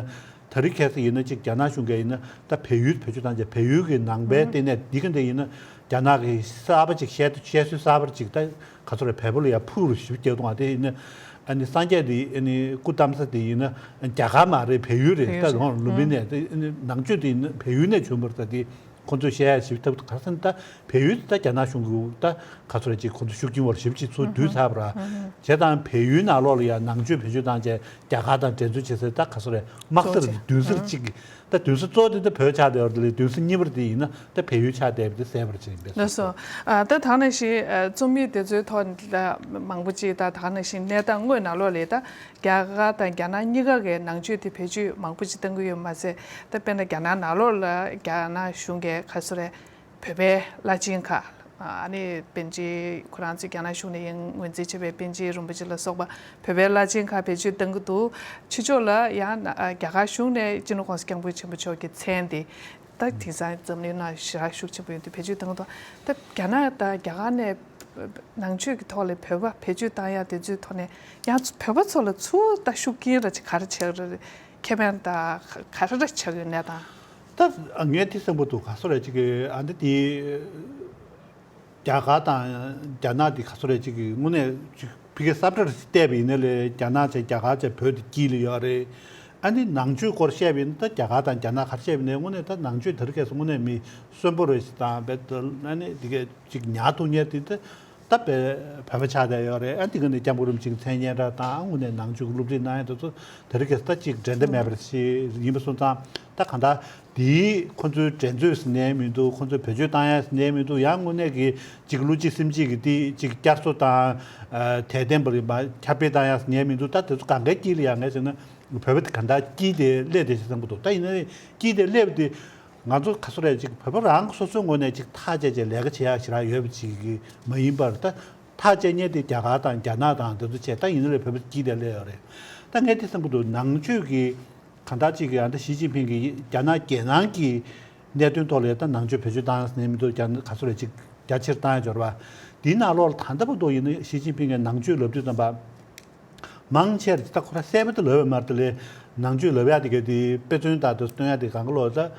ད་རེས་ཁ་སང་ཡིན་ན་ཅིག་རྒྱ་ནག་གཞུང་གིས་ཡིན་ན་ད་བལ་ཡུལ་བེད་སྤྱོད་བཏང་རྗེས་བལ་ཡུལ་གྱི་ནང་པའི་ལྟེ་གནས་འདི་ག་འདྲ་ཡིན་ན་རྒྱ་ནག་གི་གསར་པ་ཅིག་བཤད་བཤད་སྲོལ་གསར་པ་ཅིག་ད་ག་ཚོད་རེད། བལ་པོ་ལ་ཡ་ཕུག་རུ་ཞིབ་རྒྱག་དུས་ང་དེ་ཡིན་ན་ཨ་ནི་སངས་རྒྱས་དེ་ཨ་ནི་སྐུ་བལྟམས་ས་དེ་ཡིན་ན་རྒྱ་གར་མ་རེད། བལ་ཡུལ་རེད། བལ་ཡུལ་ད་རེད། ལུམ་བི་ནི་ནས་དེ་ཨ་ནི་ནང་ཆོས་དེ་ཡིན་ན་བལ་ཡུལ་ནས་བྱུང་བ་རེད། ད་དེ་ཁོང་ཚོས་བཤད་ཡ་ཞིབ་ཐབས་ག་རེ་ཟེར་ན། ད་བལ་ཡུལ་དེ་ད་རྒྱ་ནག་གཞུང་གི་ད་ག་ཚོད་རེད་ཅིག་ཁོང་ཚོ་ཤུགས་རྐྱེན་བར་ཞིབ་ཅིག་ཚུར་བསྡུས་ཚར་བ་ར། བྱས་ཙང་བལ་ཡུལ་ནང་ལོགས་ལ་ཡ་ནང་ཆོས་བེད་སྤྱོད་བཏང་བྱས་རྒྱ་གར་དང་འགྲན་རྩོད་བྱེད་སའི་ད་ག་ཚོད་རེད། དམག་སར་གཙོ་ཆེ་མདུན་སར་གཅིག་ད་མདུན་སར་གཙོ་བོ་དེ་ད་བོད་ཆགས་བསྡད་ཡོད་རེད། དེ་ལས་མདུན་སར་གཉིས་པ་དེ་ཡིན་ན་ད་བལ་ཡུལ་ཆགས་བསྡད་པ་དེ་གསལ་པོར་བྱས་ཡིན་པས་ལགས་སོ། ཨ་ད་ད་ག་ནང་བཞིན་ཨ་རྩོམ་ཡིག་དེ་ཚོའི་ཐོག་ལ་མང་པོ་ཅིག་ད་ད་ག་ནང་བཞིན་གནས་སྟངས་དངོས་ནང་ལོགས་ལ་ད་རྒྱ་གར་དང་རྒྱ་ནག་གཉིས་ཀ་གི་ནང་ཆོས་དེ་བེད་སྤྱོད་མང་པོ་ཅིག་གཏང་གི་ཡོད་མ་ཟད། ད་དཔེར་ན་རྒྱ་ནག་ནང་ལོགས་ལ་རྒྱ་ནག་གཞུང་གིས་ག་ཚོད་རེད། བོད་པའི་བླ་ཆེན་ཁག་ཨ་ནི་པཎ་ཆེན་ཁོ་རང་ཚོས་རྒྱ་ནག་གཞུང་ནས་ཡང་ངོས་འཛིན་བྱས་པའི་པཎ་ཆེན་རིན་པོ་ཆེ་ལ་སོགས་པ་བོད་པའི་བླ་ཆེན་ཁག་བེད་སྤྱོད་གཏང་གི་འདུག་ཕྱི་ཕྱོགས་ལ་ཡང་ན་ཨ་རྒྱ་གར་གཞུང་ནས་སྤྱི་ནོར་༸གོང་ས་༸སྐྱབས་མགོན་ཆེན་པོ་མཆོག་གི་མཚན་དེ་ད་དེང་སང་འཛམ་གླིང་ནང་ཞེ་དྲག་ཤུགས་ཆེན་པོ་ཡོད་དུས་བེད་སྤྱོད་གཏང་གི་འདུག་ད་རྒྱ་ནག་དང་རྒྱ་གར་ནས་ནང་ཆོས་ཀྱི་ཐོག་ལ་བོད་པ་བེད་སྤྱོད་བཏང་ཡག་དེ་ཚོའི་ཐོག་ནས་ཡང་བོད་པ་ཚོ་ལ་ཚུར་ད་ཤུགས་རྐྱེན་ར་ཅིག་ག་རེ་བྱེད་ཀྱི་རེད། ཁེ་ཕན་དང་ག་རེ་རེ་ཆགས་ཡོད་ནས་དང་། ད་ངས་དེ་བསམ་པ་འདུག་ག་སོ་རེད་ཅིག་གི་ཨ་འདི་དེ། རྒྱ་གར་དང་རྒྱ་ནག་དེ་ག་སོ་རེད་ཅིག་གི་དངོས་གནས་ཅིག་ཕི་གེ་སབ་ཏྲར་བལྟས་པ་ཡིན་ན་ལས་རྒྱ་ནག་བྱས་རྒྱ་གར་བྱས་བོད་དེ་དཀྱིལ་ལ་ཡོད་རེད། ཨ་ནི་ནང་ཆོས་སྐོར་བཤད་པ་ཡིན་ན་ད་རྒྱ་གར་དང་རྒྱ་ནག་ག་རེ་བཤད་པ་ཡིན་ན་དངོས་གནས་ད་ནང་ཆོས་དེ་རིང་ཁ་སང་དངོས་གནས་མི་གསོན་པོ་རེད་ཅིག་དང་བས་ད་ཨ་ནི་དེ་གས་ཅིག་ཉར་ཐུབ་མཁན་དེ་ད་ད་བས་བོད་པ་ཆགས་བསྡད་ཡོད་རེད། ཨ་དེ་ག་ནས་སྐྱབས་མགོན་རིན་པོ་ཆེའི་མཚན་སྙན་གྲགས་དང་དངོས་གནས་ནང་ཆོས་ཀྱི་སློབ་ཁྲིད་གནང་ཡ་དེ་ཚོ་དེ་རིང་ཁ་སང་ད་ཅིག་འགྲན་ཟླ་མེད་པ་རེད་ཡིན་པ་སོང་ཙང་ད་གང་ལྟར། དེའི་ཁོ་ཚོའི་འགྲན་རྩོད་ཟེར་ནའི་མི་འདུག་ཁོ་ཚོས་བེད་སྤྱོད་བཏང་ཡ་ཟེར་ནའི་མི་འདུག་ཡང་དངོས་གནས་ཀྱི་ཅིག་བློ་གཅིག་སེམས་གཅིག་གི་དེ་ཅིག་བསྐྱར་གསོ་དང་། ཨ། དད་ལྡན་པ་རིམ་པ་ཁྱབ་སྤེལ་བཏང་ཡ་ཟེར་ནའི་མི་འདུག་ད་དེ་ཚོ་གང་གའི་དཀྱིལ་ལ་ཡང་ངས་བྱས་ན་བོད་པ་དེ་ག་འདྲ་དཀྱིལ་དེ་སླེབས་བསྡད་ཤག་བསམ་གྱི་འདུག་ད་ཡིན་ན་དཀྱིལ་དེ་སླེབས་དེ་ང་ཚོ་ག་ཚོད་རེད་ཅིག་བོད་པ་རང་སོ་སོའི་ངོས་ནས་ཅིག་ཐག་བཅད་བྱས་ལས་ཀ་བྱེད་ཡ་ཞེ་དྲག་ཡོད་པ་ཅིག་གི་མ་ཡིན་པར་ད་ཐག་བཅད་མཁན་དེ་རྒྱ་གར་དང་རྒྱ་ནག་དང་དེ་ཚོ་བྱས་ད་ཡིན་ན་ལས་བོད་པ་དཀྱིལ་དེ་སླེབས་ཡོད་རེད། ད་ངས་དེ་བསམ་གྱི་འདུག་ནང་ཆོས་ཀྱི། གང་ལྟར་གཅིག་གིས་ཨ་ད་ཞི་ཅིན་ཕིང་གིས་རྒྱ་ནག་རྒྱལ་ནང་གི་གནད་དོན་ཐོག་ལ་ད་ནང་ཆོས་བེད་སྤྱོད་བཏང་ཡ་ཟེར་ནས་མི་འདུག་རྒྱ་ག་ཚོད་རེད་ཅིག་རྒྱ་ཆེར་བཏང་ཡ་འབྱོར་བ། དེའི་ནང་ལོགས་ལ་ད་ལྟ་བར་དུ་ཡིན་ན་ཞི་ཅིན་ཕིང་གིས་ནང་ཆོས་ལབ་དུས་ཙམ་པ། མང་ཆེར་ད་ཁོ་རང་གསལ་པོ་ད་ལབ་ཡོད་མ་རེད་དེ་ལས་ནང་ཆོས་ལབ་ཡ་དེ་ག་དེ་དཔེ་མཚོན་ད་དུ་སྟོན་ཡ་དེ་གང་ག་ལོག་ད་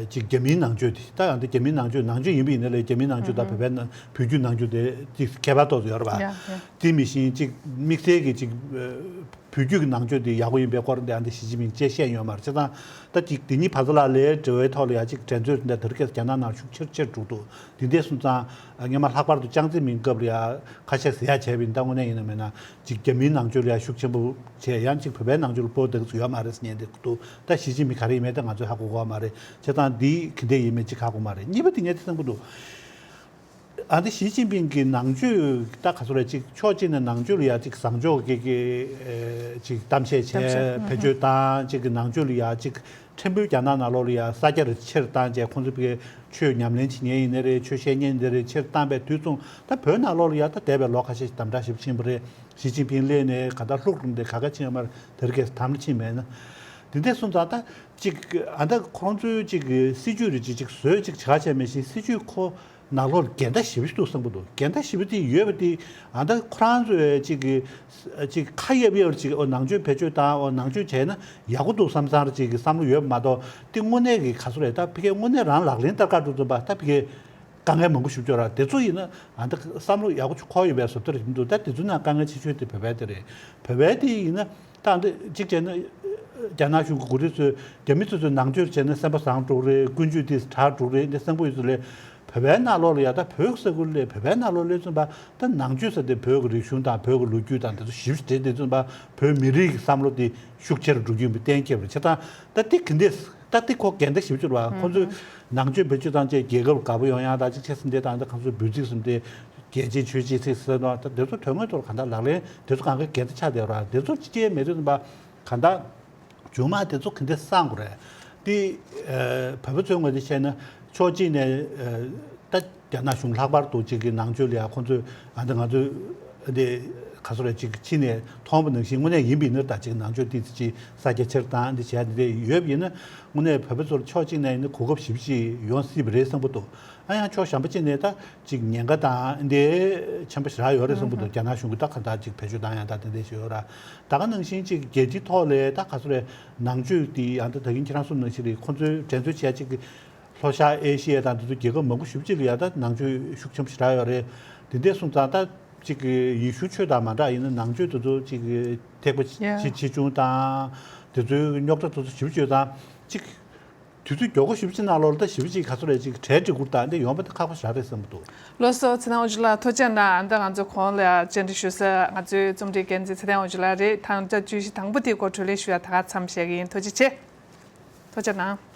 ཅིག་རྒྱ་མིའི་ནང་ཆོས་དེ་ད་ཡང་དེ་རྒྱ་མིའི་ནང་ཆོས་ནང་ཆོས་ཡིན་པ་ཡིན་ན་ལས་རྒྱ་མིའི་ནང་ཆོས་དང་བོད་པའི་ནང་བོད་བརྒྱུད་ནང་ཆོས་དེ་ཅིག་ཁྱད་པར་ཏོག་ཙམ་ཡོད་རེད་པ། དེ་མི་ཤེས་ཅིག་དམིགས་བསལ་གྱི་ཅིག་བོད་བརྒྱུད་ཀྱི་ནང་ཆོས་དེ་ཡག་པོ་ཡིན་པའི་སྐོར་འདི་ཨ་འདི་ཞི་ཅིན་ཕིང་བཅས་བཤད་ཡོད་མ་རེད། བྱས་ཙང་ད་ཅིག་དེ་གཉིས་བར་མཚམས་ལ་ལའི་འབྲེལ་བའི་ཐོག་ལ་ཡ་ཅིག་འགྲན་རྩོད་འདི་འདྲ་དེ་རིང་ཁ་སང་རྒྱ་ནག་ནང་ཤུགས་ཆེར་ཆེར་འགྲོ་འདུག་དེ་འདྲ་སོང་ཙང་སྔོན་མ་ལྷག་པར་དུ་ཅང་ཙེ་མིན་སྐབས་ལ་ཡ་ཁ་ཤས་ཟེར་ཡ་བྱས་པ་ཡིན། ད་དངོས་གནས་ཡིན་ན་མེད་ན་ཅིག་རྒྱ་མིའི་ནང་ཆོས་ལ་ཡ་ཤུགས་ཆེན་པོ་བྱས་ཡང་ཅིག་བོད་པའི་ནང་ཆོས་ལ་སྤོ་བསྡད་ཀྱི་ཡོད་མ་རེད་ཟེར་མཁན་དེ་འདུག་ད་ཞི་ཅིན་ཕིང་ག་རེ་ཡིན་མིན་ད་ང་ཚོས་ཧ་གོ་གི་ཡོད་མ་རེད། བྱས་ཙང་འདི་ག་འདྲ་ཡིན་མིན་ཅིག་ཧ་གོ་མ་རེད། གཉིས་པ་དེ་ངས་དེ་བསམ་གྱི་འདུག་ཨ་ནི་ཞི་ཅིན་ཕིང་གི་ནང་ཆོས་ད་ག་ཚོད་རེད་ཅིག་ཕྱོགས་གཅིག་ནས་ནང་ཆོས་ལ་ཡ་ཅིག་བཟང་ཕྱོགས་ཀྱི་ཀྱི་ཨེ་ཅིག་གཏམ་བཤད་བྱས་བེད་སྤྱོད་བཏང་ཅིག་གི་ནང་ཆོས་ལ་ཡ་ཅིག་ཕྲན་བུ་རྒྱ་ནག་ནང་ལོགས་ལ་ཡ་ས་རྒྱ་རེ་ཆེར་བཏང་བྱས་ཁོང་ཚོ་ཕ་གི་ཆོས་ཉམས་ལེན་བྱེད་མཁན་ཡིན་ནའི་རེད། ཆོས་བཤད་མཁན་ཡིན་ནའི་རེད། ཆེར་བཏང་པའི་དུས་མཚུངས་ད་བོད་ནང་ལོགས་ལ་ཡ་ད་འདས་པའི་ལོ་ཁ་ཤས་ཤིག་དམ་དྲག་ཞེ་པོ་ཕྱིན་པ་རེད། ཞི་ཅིན་ཕིང་སླེབས་ནས་ག་ད་ལྷུག་རུ་འདི་ག་ག་ཕྱིན་ཡོད་མ་རེད། དེ་རིང་ཁ་སང་དམ་ཕྱིན་མེད་ན། དེ་འདྲ་སོང་ཙང་ད་ཅིག་ཨ་ད་ཁོང་ཚོའི་ཅིག་སྲིད་ཇུས་རེད་ཅིག་ཅིག་བཟོས་ཅིག་བྱ་བྱས་མེད་བཞིན་སྲིད་ཇུས་ཁོ་ནང་ལོགས་འགལ་ཟླ་ཞེ་པོ་ཞིག་འདུག་བསམ་གྱི་འདུག་འགལ་ཟླ་ཞེ་པོ་དེ་ཡོད་པ་དེ་ཨ་ད་ཁོ་རང་ཚོས་ཅིག་གི་ཅིག་ཁ་གཡབ་གཡབ་ཅིག་ཨོ་ནང་ཆོས་བེད་སྤྱོད་བཏང་ཨོ་ནང་ཆོས་བྱས་ན་ཡག་པོ་འདུག་བསམ་བསམ་ཅིག་གི་བསམ་བློ་ཡོད་པ་མ་གཏོགས་དེ་དངོས་གནས་ཀྱི་ག་ཚོད་རེད། ད་ཕ་གིའི་དངོས་གནས་རང་ལག་ལེན་བསྟར་ག་འགྲོ་ཙམ་པ་ད་ཕ་གིའི་དཀའ་ངལ་མང་པོ་ཞིག་བྱུང་ར། དེ་ཚོ་ཡིན་ན་ཨ་ད་བསམ་བློ་ཡག་པོ་ཅིག་འཁོར་ཡོད་པའི་བཟོ་ལྟ་རེད་འདུག་ད་དེ་ཚོའི་ནང་དཀའ་ངལ་ཆེ་ཤོས་དེ་བོད་པའི་དེ་རེད། བོད་པའི་དེ་ཡིན་ན་ད་ཨ་ད་གཅིག་བྱས་ན་རྒྱ་ནག་གཞུང་གི་འགོ་ཁྲིད་ཚོས་རྒྱ་མི་ཚོ་ཚོའི་ནང་ཆོས་བྱས་ན་སེམས་པ་བཟང་འགྲོ་གི་རེད། ཀུན་སྤྱོད་དེ་དྲག་འགྲོ་གི་རེད། འདི་གསང་པོ་ཡོད་ཚོ་ལས་བོད་པའི་ནང་ལོགས་ལ་ཡ་ད་བོད་ས་ཁུལ་ལས་བོད་པའི་ནང་ལོགས་སླེབས་ཚུན་པ་ད་ནང་ཆོས་ཟེར་དེ་བོད་ཀྱི་རིག་གཞུང་དང་བོད་ཀྱི་ལོ་རྒྱུས་དང་དེ་ཚོ་ཞིབ་ཞིབ་བྲིས་དེ་ཚུན་པ་བོད་མི་རིགས་ཀྱི་བསམ་བློ་དེ་ཤུགས་ཆེ་རུ་འགྲོ་རྒྱུ་ཡིན་པ་གཏན་འཁེལ་བ་རེད། བྱས་ཙང་ད་དེ་ག་འདྲས། ད་དེ་ཁོ་འགལ་ཟླ་ཞེ་པོ་ཅིག་རེད་པ། ཁོ་ཚོས་ནང་ཆོས་བེད་སྤྱོད་བཏང་བྱས་རྒྱལ་ཁབ་དགའ་པོ་ཡོང་ཡག་ད་ཅིག་བྱས་ཟིན་དེ་དང་ད་ཁོ་ཚོས་འབོད་ཚིག་ཟིན་དེ་རྒྱལ་གཅེས་ཆོས་གཅེས་ཚིག་ཟེར་ནོ་ད་དེ་ཚོ་དོན་དངོས་ཐོག་ལ་གང་ལྟར་ལག་ལེན་དེ་ཚོ་གང་ག་འགལ་ཟླ་ཆགས་བསྡད་ཡོད་རེད་པ། དེ་ཚོ་ཅི་བྱས་མེད་དུས་ཙམ་པ་གང་ལྟར་སྦྱོང་མ་དེ་ཚོ་ག་འདྲས་སང་དགོས་རེད། དེ་བོད་པ་ཚོའི་ངོས་ནས་བཤད་ན་ཕྱོགས་གཅིག་ནས་ད་རྒྱ་ནག་གཞུང་ལྷག་པར་དུ་ཅིག་གི་ནང་ཆོས་ལ་ཡ་ཁོང་ཚོས་ཨ་འདི་ང་ཚོས་འདི་ག་ཚོད་རེད་ཅིག་ཕྱི་ནས་མཐོང་བ་ནང་བཞིན་དངོས་གནས་ཡིན་པ་ཡིན་ན་ད་ཅིག་ནང་ཆོས་ཏོག་ཙམ་ཅིག་ས་རྒྱ་ཆེར་བཏང་འདི་བྱས་འདི་འདྲ་ཡོད་པ་ཡིན་ན་དངོས་གནས་བོད་པ་ཚོར་ཕྱོགས་གཅིག་ནས་ཡིན་ན་གོ་སྐབས་ཞེ་པོ་ཅིག་ཡོང་སྲིད་པ་རེད་བསམ་གྱི་འདུག་ཨ་ཡང་ཕྱོགས་གཞན་པ་གཅིག་ནས་ད་ཅིག་ཉེན་ཁ་དང་འདི་ཆེན་པོ་ཞེ་དྲག་ཡོད་རེད་བསམ་གྱི་འདུག་རྒྱ་ནག་གཞུང་གིས་ད་ག་འདྲ་ཅིག་བེད་སྤྱོད་བཏང་ཡག་ད་དེ་འདྲ་ཞིག་ཡོད་ར། ད་ག་ནང་བཞིན་ཅིག་རྒྱལ་སྤྱིའི་ཐོག་ལ་ད་ག་ཚོད་རེད་ནང་ཆོས་འདི་ཡང་ད་ད་གིན་ཁྱེད་རང་གསུངས་ནང་བཞིན་རེད། ཁོང་ཚོའི་འགྲན་རྩོད་བྱས་ཅིག་ལྷོ་ཤར་ཨེ་ཤི་ཡ་དང་དེ་ཚོ་རྒྱལ་ཁབ་མང་པོ་ཞེ་པོ་ཅིག་ལ་ཡ་ད་ནང་ཆོས་ཤུགས་ཆེན་པོ་ཞེ་དྲག་ཡོད་རེད། དེ་འདྲ་སོང་ཙང་ད་ཅིག་ཡེ་ཤུ་ཆོས་དང་མ་འདྲ་ཡིན་ན་ནང་ཆོས་དེ་ཚོ་ཅིག་ཐེག་པ་ཆེ་ཆེ་ཆུང་དང་དེ་ཚོའི་རྙོག་དྲ་དེ་ཚོ་ཞེ་པོ་ཅིག་ཡོད་ཙང་ཅིག་དུས་ཚོད་མགྱོགས་པོ་ཞེ་པོ་ཅིག་ནང་ལོགས་ལ་ད་ཞེ་པོ་ཅིག་ག་ཚོད་རེད་ཅིག་གྲལ་སྒྲིག་དགོས་ད་འདི་ཡོང་པ་ད་ཁག་པོ་ཞེ་དྲག་རེད་བསམ་གྱི་འདུག་ལགས་སོ། ཚེ་དབང་དབང་ཕྱུག་ལགས་ཐུགས་རྗེ་གནང་། ཨ་ད་ང་ཚོ་གོང་ལ་བཅར་འདྲི་ཞུ་ས་ང་ཚོའི་རྩོམ་སྒྲིག་འགན་འཛིན་ཚེ་བརྟན་དབང་ཕྱུག་ལགས་རེད། ད་ལྟ་བརྗོད་གཞི་དང་པོ་དེའི་སྐོར་གྲོས་གླེང་ཞུ་ཡ་ད་ག་མཚམས་བཞག་གི་ཡིན། ཐུགས་རྗེ་ཆེ། ཐུགས་རྗེ་གནང་།